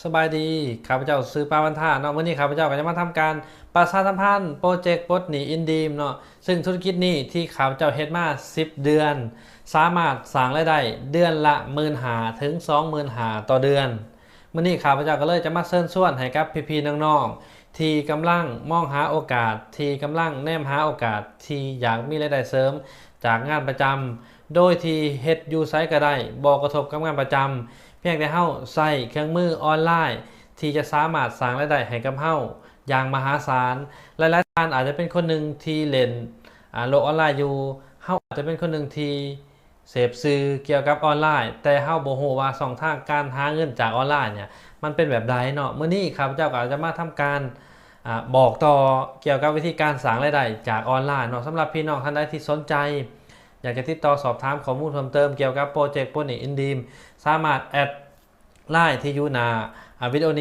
ສະບາຍດີ ຂ້າພະເຈົ້າຊື່ ປາວັນທາ ເນາະ. ມື້ນີ້ຂ້າພະເຈົ້າກໍຈະມາທຳການປະຊາສຳພັນໂປຣເຈັກປົດໜີ້ອິນດີມເນາະ, ຊຶ່ງທຸລະກິດນີ້ທີ່ຂ້າພະເຈົ້າເຮັດມາສິບເດືອນ ສາມາດສ້າງລາຍໄດ້ເດືອນລະໝື່ນຫ້າເຖິງສອງໝື່ນຫ້າຕໍ່ເດືອນ. ມື້ນີ້ຂ້າພະເຈົ້າກໍເລີຍຈະມາເຊີນຊວນໃຫ້ກັບພີ່ໆນ້ອງໆ ທີ່ກຳລັງມອງຫາໂອກາດ ທີ່ກຳລັງແນມຫາໂອກາດ ທີ່ຢາກມີລາຍໄດ້ເສີມຈາກງານປະຈຳ ໂດຍທີ່ເຮັດຢູ່ໃສກໍໄດ້ ບໍ່ກະທົບກັບງານປະຈຳ, ພຽງແຕ່ເຮົາໃຊ້ເຄື່ອງມືອອນລາຍ ທີ່ຈະສາມາດສ້າງລາຍໄດ້ໃຫ້ກັບເຮົາຢ່າງມະຫາສານ. ຫຼາຍໆທ່ານອາດຈະເປັນຄົນໜຶ່ງທີ່ເລ່ນ ອາ ໂລກອອນລາຍຢູ່, ເຮົາອາດຈະເປັນຄົນໜຶ່ງທີ່ເສບສື່ກ່ຽວກັບອອນລາຍ ແຕ່ເຮົາບໍ່ຮູ້ວ່າຊ່ອງທາງການຫາເງິນຈາກອອນລາຍເນ່ຍ ມັນເປັນແບບໃດເນາະ. ມື້ນີ້ຂ້າພະເຈົ້າກໍຈະມາທຳການ ອາ ບອກຕໍ່ກ່ຽວກັບວິທີການສ້າງລາຍໄດ້ຈາກອອນລາຍເນາະ. ສຳລັບພີ່ນ້ອງທ່ານໃດທີ່ສົນໃຈ ຢາກຈະຕິດຕໍ່ສອບຖາມຂໍ້ມູນເພີ່ມເຕີມກ່ຽວກັບໂປຣເຈັກປົດໜີ້ອິນດີມ ສາມາດແອັດລາຍທີ່ຢູ່ໜ້າ ອາ ວິດີໂອນີ້